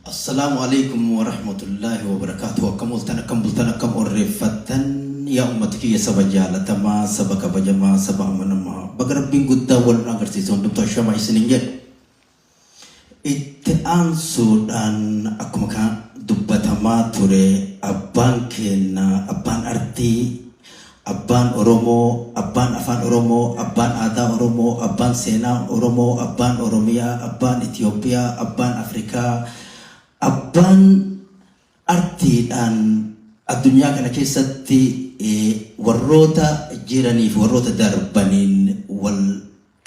Assalaamu alaikum warahmatullaahi wabarakaatuhu. Akkam ooltan, akkam bultan, akkam orreeffattan, yaa ummata kiyya, saba jaalatamaa, saba kabajamaa, saba amanamaa. Baga Rabbiin guddaa wal nu agarsiise. Hundumtuu ashamaa isiniin jedha. Itti aansuudhaan, akkuma kan dubbatamaa ture, abbaan keenya, abbaan artii, abbaan Oromoo, abbaan afaan Oromoo, abbaan aadaa Oromoo, abbaan seenaa Oromoo, abbaan Oromiyaa, abbaan Itiyoophiyaa, abbaan Afrikaa, abbaan artiidhaan addunyaa kana keessatti warroota jiranii fi warroota darbaniin wal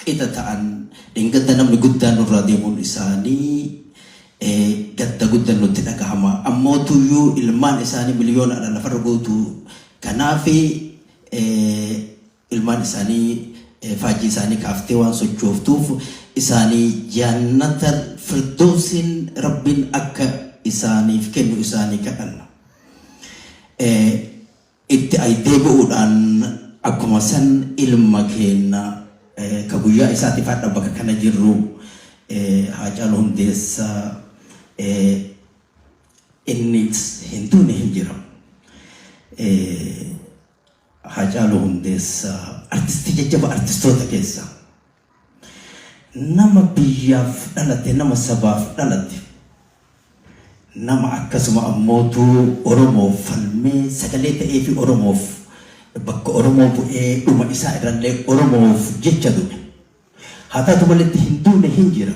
qixa ta'an, dheengadda namni guddaan nurraa deemuun isaanii gadda guddaan nutti dhagahama. Ammootuyyuu ilmaan isaanii miliyoonaadhaan lafarra guutuu kanaaf ilmaan isaanii faajjii isaanii kaaftee waan sochooftuuf, isaanii jannata firdoosin Rabbiin akka isaaniif kennu isaanii kadhanna. Itti ay deebi'uudhaan, akkuma san ilma keenna ka guyyaa isaatiif hadha bakka kana jirru, Haacaaluu Hundeessaa, inni hin duune, hin jira. Haacaaluu Hundeessaa artistii jajjaba artistoota keessaa, nama biyyaaf dhalate, nama sabaaf dhalate, nama akkasuma ammootu Oromoof falmee sagalee ta'ee fi Oromoof bakka Oromoo bu'ee dhuma isaa irrallee Oromoof jecha du'e. Haa taatu maletti hin duune, hin jira.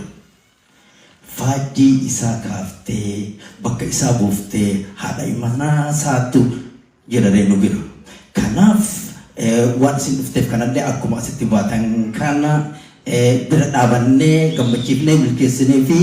Faajjii isaa kaaftee bakka isaa buuftee haadha imanaa isaatu jira nu bira. Kanaaf waan isin dhufteef kanallee akkuma asitti baatan kana bira dhaabannee gammachiifnee milkeessinee fi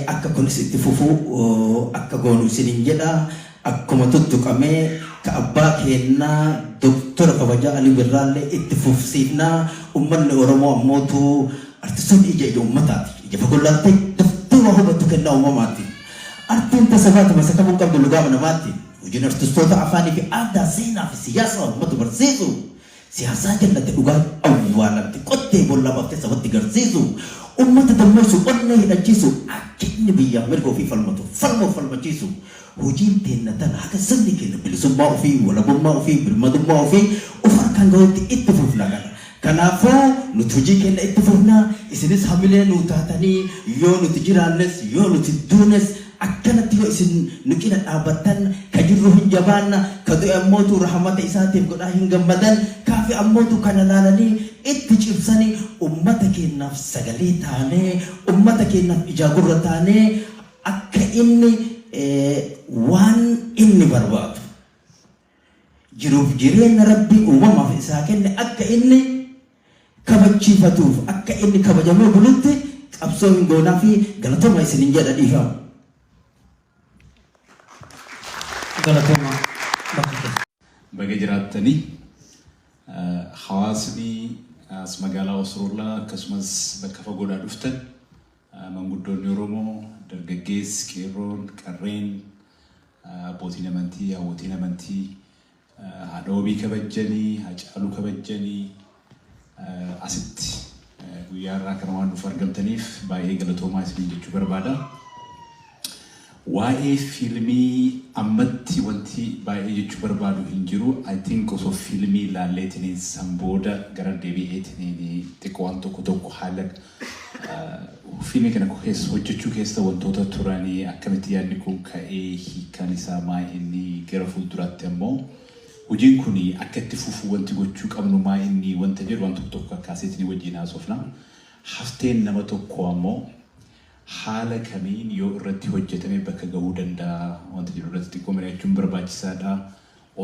akka kunis itti fufu akka goonu isiniin jedha. Akkuma tuttuqamee, ka abbaa keennaa Doktora kabajaa Alii Birraallee itti fufsiifnaa. Ummanni Oromoo ammootu artistoonni ija ija ummataati. Ija fagoo laaltee daftee waa hubattu kennaa uumamaati. Artiin tasa baatu masakamuu hin qabdu lugaama namaatti. Hojiin artistoota afaanii fi aadaa, seenaa fi siyaasa uummata barsiisu. Siyaasaa jallate dhugaan awwaalamte qottee boollaa baaftee sabatti garsiisu. Uummata dammaqsu, onnee hidhachiisu, akka inni biyyaaf mirga ofii falmatu falmuuf falmachiisu. Hojiin teenna tana haga sabni keenya bilisummaa ofii, walabummaa ofii, birmadummaa ofii of harkaan gahutti itti fufna kana. Kanaafuu nuti hojii keenya itti fufna, isinis hamilee nuu taatanii yoo nuti jiraannes yoo nuti duunes akkanatti yoo isin nu cina dhaabattan, ka jirru hin jabaanna, ka du'e ammootu rahmata isaatiif godhaa hin gammadan, kaafi ammootu kana laalanii itti cibsanii ummata keenyaaf sagalee taanee, ummata keenyaaf ijaa gurra taanee, akka inni waan inni barbaadu, jiruuf jireenya Rabbiin uumamaaf isaa kenne akka inni kabachiifatuuf, akka inni kabajamee bulutti qabsoo hin goonaa fi galatooma isinin jedha, dhiifama. Galatooma bakka keessa. Baga jiraattanii. Hawaasni as magaalaa Osroolaa akkasumas bakka fagoodhaa dhuftan, manguddoonni Oromoo, dargaggeessi, qeerroon, qarreen, abbootiin amantii, hawwootiin amantii, haadha wabii kabajjanii, Hacaaluu kabajjanii asitti guyyaa irraa kana waan nuuf argamtaniif baay'ee galatoomaa isiniin jechuu barbaada. Waa'ee fiilmii ammatti wanti baay'ee jechuu barbaadu hin jiru. I think osoo fiilmii ilaalleetiniin san booda gara deebi'eetiniin xiqqoo waan tokko tokko, haala fiilmii kana keessa hojjechuu keessa wantoota turanii, akkamitti yaadni kun ka'ee, hiikkaan isaa maa inni, gara fuulduraatti ammoo hojiin kun akka itti fufu wanti gochuu qabnu maa inni wanta jedhu waan tokko tokko akkaaseetiin wajjin haasofna. Hafteen nama tokko ammoo haala kamiin yoo irratti hojjetame bakka gahuu danda'a wanta jedhu irratti xiqqoo mari'achuun barbaachisaadha.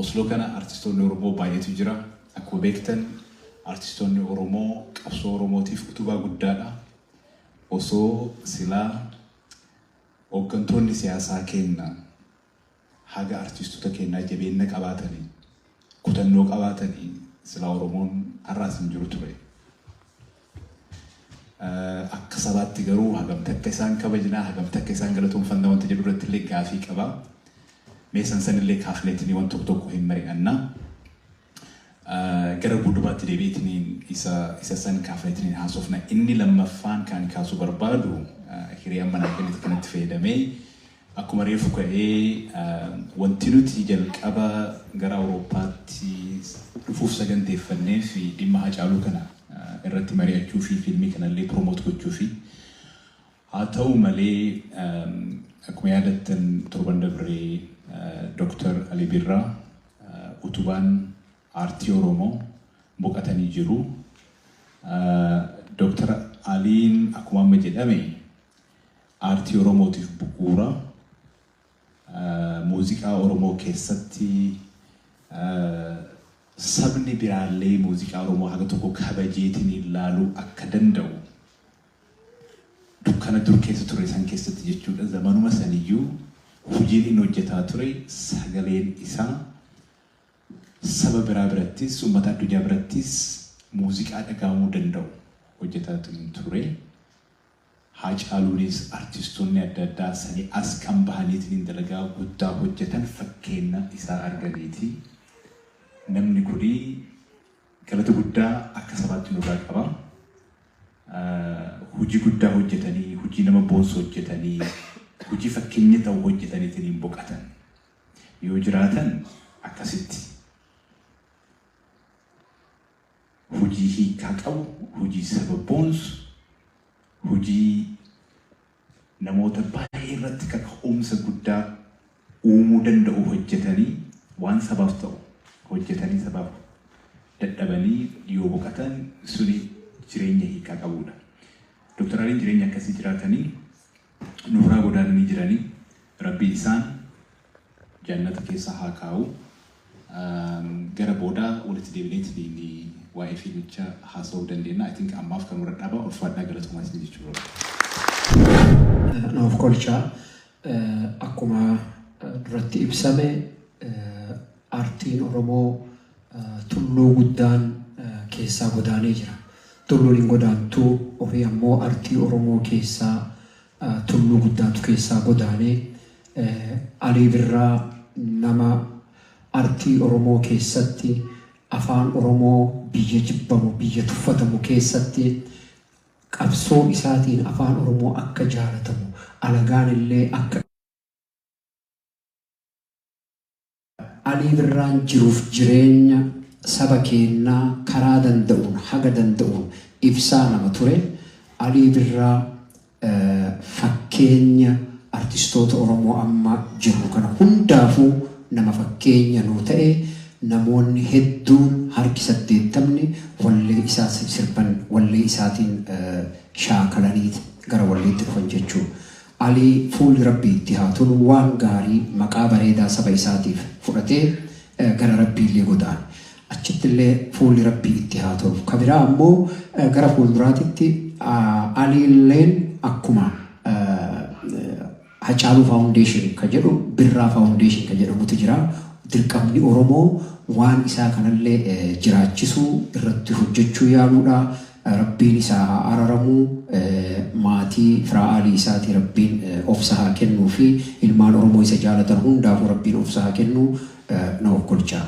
Osloo kana artistoonni Oromoo baay'eetu jira. Akkuma beektan, artistoonni Oromoo qabsoo Oromootiif utubaa guddaadha. Osoo silaa hooggantoonni siyaasaa keenya haga artistoota keenyaa jabeenya qabaatanii, kutannoo qabaatanii, silaa Oromoon har'aas hin jiru ture. Akka sabaatti garuu hagamti akka isaan kabajnaa, hagamti akka isaan galatoonfannaa wanta jedhu irratti illee gaafii qaba. Mee san sanillee kaafneetinii waan tokko tokko hin mari'anna. Gara guudubaatti deebi'eetiniin isa san kaafneetiniin haasofna. Inni lammaffaan kan kaasuu barbaadu, hiree amma naa kennite kanatti fayyadamee Akkuma reefu ka'ee, wanti nuti jalqaba gara Awurooppaatti dhufuuf saganteeffannee fi dhimma Hacaaluu kana irratti mari'achuu fi fiilmii kanallee promote gochuu fi haa ta'u malee, akkuma yaadattan torban dabree Dr. Ali Birraa, utubaan aartii Oromoo, boqotanii jiru. Dr. Aliin akkuma amma jedhame aartii Oromootiif bu'uura. Muuziqaa Oromoo keessatti sabni biraallee muuziqaa Oromoo haga tokko kabajeetiin ilaaluu akka danda'u, dukkana dur keessa ture san keessatti jechuudha. Zamanuma saniyyuu hojiin inni hojjetaa ture, sagaleen isaa saba biraa birattis, uummata addunyaa birattis muuziqaa dhaga'amuu danda'u hojjetaa ture. Haacaaluunis artistoonni adda addaa sanii as kan bahaniitiin dalagaa guddaa hojjetan fakkeenya isaa arganiiti. Namni kuni galata guddaa akka sabaatti nurraa qaba. Hojii guddaa hojjetanii, hojii nama boonsu hojjetanii, hojii fakkeenya ta'u hojjetaniitiin boqatan. Yoo jiraatan akkasitti hojii hiikaa qabu, hojii saba boonsu, hojii namoota baay'ee irratti kaka'umsa guddaa uumuu danda'u hojjetanii, waan sabaaf ta'u hojjetanii, sabaaf dadhabanii yoo boqatan suni jireenya hiikaa qabudha. Dr. Aliin jireenya akkasii jiraatanii nurraa godaananii jiranii, Rabbi isaan jannata keessa haa kaa'u. Gara boodaa walitti deebineetiin waa'ee fiilmicha haasa'uu dandeenya. I think ammaaf kan warra dhaabaa ulfaadhaa, galatoomaa isin jechuudha. Naaf kolchaa, akkuma duratti ibsame aartiin Oromoo tulluu guddaan keessaa godaanee jira. Tulluun hin godaantuu ofii ammoo aartii Oromoo keessaa tulluu guddaatu keessaa godaanee. Alii Birraa nama aartii Oromoo keessatti afaan Oromoo biyya jibbamu, biyya tuffatamu keessatti qabsoo isaatiin afaan Oromoo akka jaalatamu, alagaan illee akka Alii Birraan jiruuf jireenya saba keennaa karaa danda'uun, haga danda'uun ibsaa nama ture. Alii Birraa fakkeenya artistoota Oromoo amma jiru kana hundaafuu nama fakkeenya nuu ta'e. Namoonni hedduun harki 80ni wallee isaa sirban, wallee isaatiin shaakalanii gara walleetti dhufan jechuudha. Alii fuulli Rabbii itti haa tolu, waan gaarii, maqaa bareedaa saba isaatiif fudhatee gara Rabbiillee godaane. Achittillee fuulli Rabbii itti haa tolu. Ka biraa ammoo gara fuulduraatitti Aliilleen akkuma Hacaaluu Foundation ka jedhu Birraa Foundation ka jedhamutu jira. Dirqamni Oromoo waan isaa kanallee jiraachisuu irratti hojjechuu yaaluudha. Rabbiin isaa haa araramu. Maatii firaa aalii isaatii Rabbiin obsa haa kennuu fi ilmaan Oromoo isa jaalatan hundaafuu Rabbiin obsa haa kennu. Na okkolchaa.